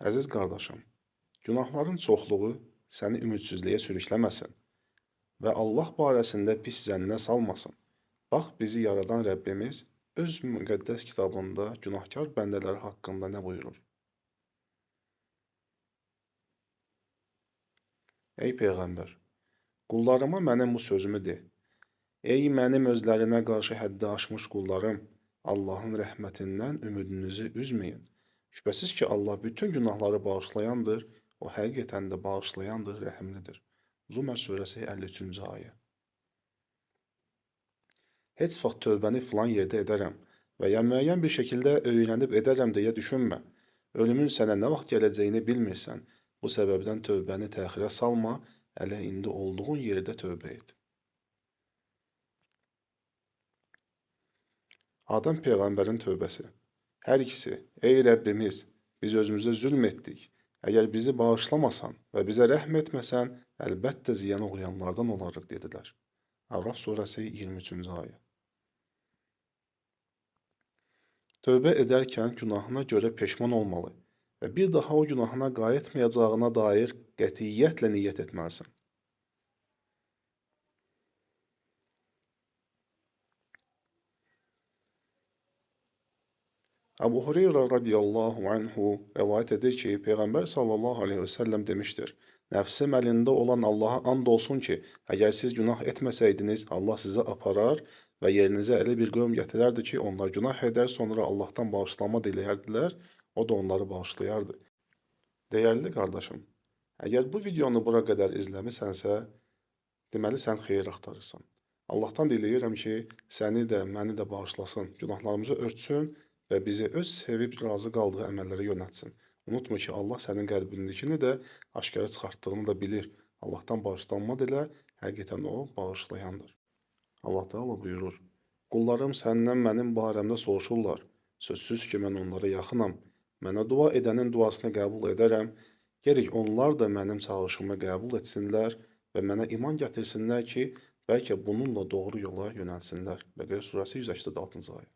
Əziz qardaşım, günahların çoxluğu səni ümidsizliyə sürükləməsin və Allah barəsində pis zənnə salmasın. Bax, bizi yaradan Rəbbimiz öz müqəddəs kitabında günahkar bəndələri haqqında nə buyurur? Ey Peyğəmbər, qullarıma mənim bu sözümü de. Ey mənim özlərinə qarşı həddi aşmış qullarım, Allahın rəhmətindən ümidinizi üzməyin. Şübhəsiz ki, Allah bütün günahları bağışlayandır, o həqiqətən də bağışlayandır, rəhimlidir. Zumər surəsi 53-cü ayə. Heç vaxt tövbəni filan yerdə edərəm və ya müəyyən bir şəkildə öyrənib edərəm deyə düşünmə. Ölümün sənə nə vaxt gələcəyini bilmirsən. Bu səbəbdən tövbəni təxirə salma, hələ indi olduğun yerdə tövbə et. Adəm Peyğəmbərin tövbəsi. Hər ikisi, ey Rəbbimiz, biz özümüzə zülm etdik. Əgər bizi bağışlamasan və bizə rəhm etməsən, əlbəttə ziyana uğrayanlardan olarıq, dedilər. Əraf surəsi 23-cü ayə. Tövbə edərkən günahına görə peşman olmalı və bir daha o günahına qayıtmayacağına dair qətiyyətlə niyyət etməlisən. Əbu Hüreyrə radiyallahu anhu rəvayət edir ki, Peyğəmbər sallallahu aleyhi və səlləm demişdir: Nəfsim əlində olan Allaha and olsun ki, əgər siz günah etməsəydiniz, Allah sizi aparar və yerinizə elə bir qövm gətirərdi ki, onlar günah edər, sonra Allahdan bağışlanma diləyərdilər, o da onları bağışlayardı. Dəyərli qardaşım, əgər bu videonu bura qədər izləmisənsə, deməli sən xeyir axtarırsan. Allahdan diləyirəm ki, səni də, məni də bağışlasın, günahlarımızı örtsün və bizi öz sevib razı qaldığı əməllərə yönəltsin. Unutma ki, Allah sənin qəlbindəkini də aşkara çıxartdığını da bilir. Allahdan bağışlanma dilə, həqiqətən o bağışlayandır. Allah Teala buyurur: Qullarım səndən mənim barəmdə soruşurlar. Sözsüz ki, mən onlara yaxınam. Mənə dua edənin duasını qəbul edərəm. Gərək onlar da mənim çağırışımı qəbul etsinlər və mənə iman gətirsinlər ki, bəlkə bununla doğru yola yönəlsinlər. Bəqərə surəsi 186-cı ayə.